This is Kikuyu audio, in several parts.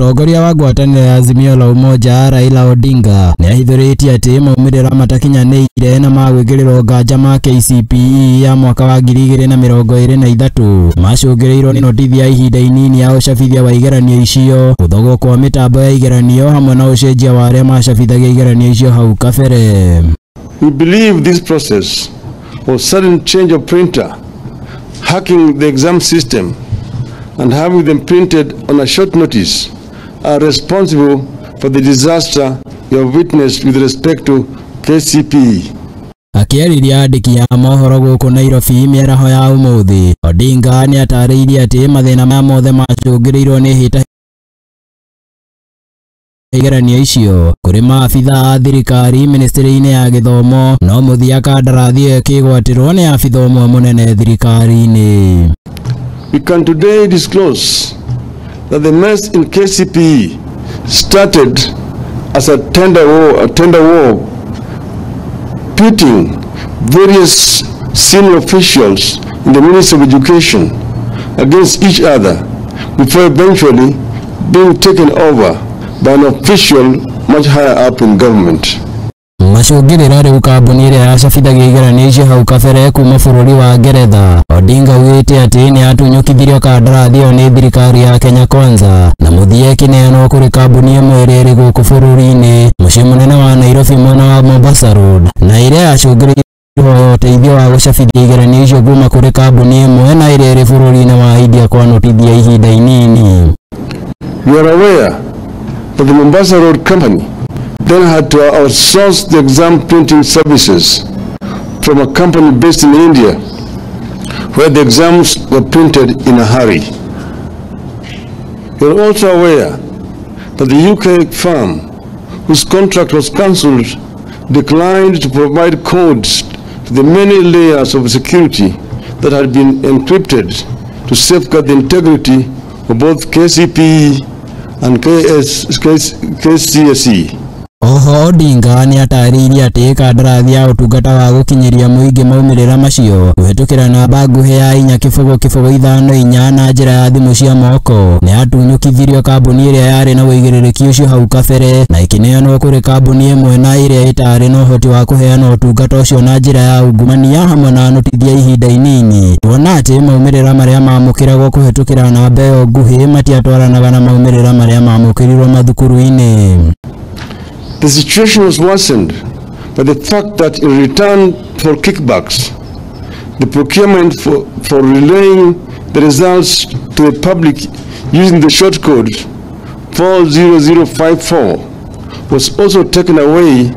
Mũtongoria wa ngwatanĩro ya Azimio la Umoja Raila Odinga nĩ ahithũrĩtie atĩ maumĩrĩra matakinyanĩire na ma gwĩkĩrĩrwo nganja ma KCPE ya mwaka wa 2023 macũngĩrĩirwo nĩ notithi ya ihinda inini ya ũcabithia wa igeranio icio, gũthogwo kwa mĩtambo ya igeranio hamwe na ũcenjia wa arĩa macabithagia igeranio icio hau kabere. We believe this process of sudden change of printer, hacking the exam system, and having them printed on a short notice are responsible for the disaster you have witnessed with respect to KCPE. Akĩarĩria andĩki a mohoro gũkũ Nairobi mĩaraho ya ũmũthĩ, Odinga nĩatarĩirie atĩ mathĩna maya mothe macũngĩrĩirwo nĩ hĩta igeranio icio kũrĩ maabitha a thirikari ministry-inĩ ya gĩthomo, no mũthia kandarathi ĩyo ĩkĩgwatĩrwo nĩ abitha ũmwe mũnene thirikari-inĩ. We can today disclose that the mess in KCPE started as a tender war pitting various senior officials in the Ministry of Education against each other before eventually being taken over by an official much higher up in government. Macũngĩrĩra rĩu kambuni ĩrĩa yacabithagia igeranio icio hau kabere kuma bũrũri wa Ngeretha, Odinga augĩte atĩ nĩ yatunyũkithirio kandarathi ĩyo nĩ thirikari ya Kenya Kwanza na mũthia ĩkĩneanwo kũrĩ kambuni ĩmwe ĩrĩa ĩrĩ gũkũ bũrũri-inĩ mũciĩ mũnene wa Nairobi mwena wa Mombasa Road, na ĩrĩa yacũngĩrĩirie kũhoya ũteithio wa gũcabithia igeranio icio kuma kũrĩ kambuni ĩmwe na ĩrĩa ĩrĩ bũrũri-inĩ wa India kwa notithi ya ihinda inini. We are aware that the Mombasa Road Company then had to outsource the exam printing services from a company based in India, where the exams were printed in a hurry. We are also aware that the UK firm, whose contract was cancelled, declined to provide codes to the many layers of security that had been encrypted to safeguard the integrity of both KCPE and KCSE. Oho Odinga nĩ atarĩirie atĩ kandarathi ya ũtungata wa gũkinyĩria mũingĩ maumĩrĩra macio kũhetũkĩra namba nguhĩ ya 4 0 0 5 4 na njĩra ya thimũ cia moko nĩ yatunyũkithirio kambuni ĩrĩa yarĩ na ũigĩrĩrĩki ũcio hau kabere na ĩkĩneanwo kũrĩ kambuni ĩmwe na ĩrĩa ĩtarĩ na ũhoti wa kũheana ũtungata ũcio na njĩra ya ungumania hamwe na notithi ya ihinda inini, kuona atĩ maumĩrĩra marĩa mamũkĩragwo kũhetũkĩra namba ĩyo nguhĩ matiatwaranaga na maumĩrĩra marĩa mamũkĩrirwo mathukuru-inĩ. The situation was worsened by the fact that in return for kickbacks, the procurement for relaying the results to the public using the short code 40054 was also taken away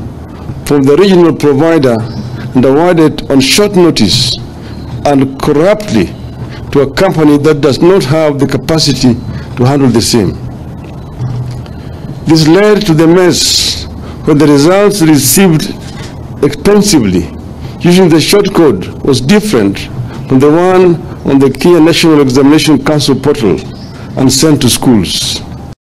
from the original provider and awarded on short notice and corruptly to a company that does not have the capacity to handle the same. This led to the mess when the results received expensively using the short code was different from the one on the Kenya National Examination Council portal and sent to schools.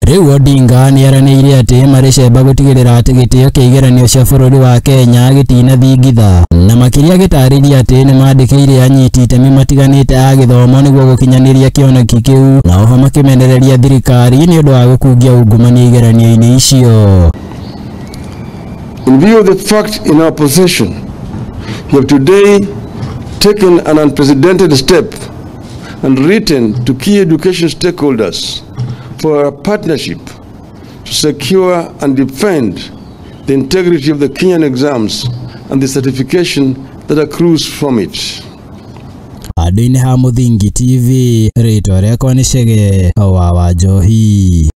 Rĩu Odinga nĩeranĩire atĩ marĩ cemba gũtigĩrĩra atĩ gĩtĩo kĩa igeranio cia bũrũri wa Kenya gĩtinathingitha, na makĩria gĩtarĩria atĩ nĩmandĩkĩire anyiti itemi matiganĩte a gĩthomo nĩguo gũkinyanĩria kĩoneki kĩu, na oho makĩmenereria thirikari nĩ ũndũ wa gũkungia ungumania igeranio-inĩ icio. In view of the fact in our possession, we have today taken an unprecedented step and written to key education stakeholders for a partnership to secure and defend the integrity of the Kenyan exams and the certification that accrues from it. Handũ-inĩ ha Mũthingi TV, rĩtwa rĩakwa nĩ Chege wa Wanjohi.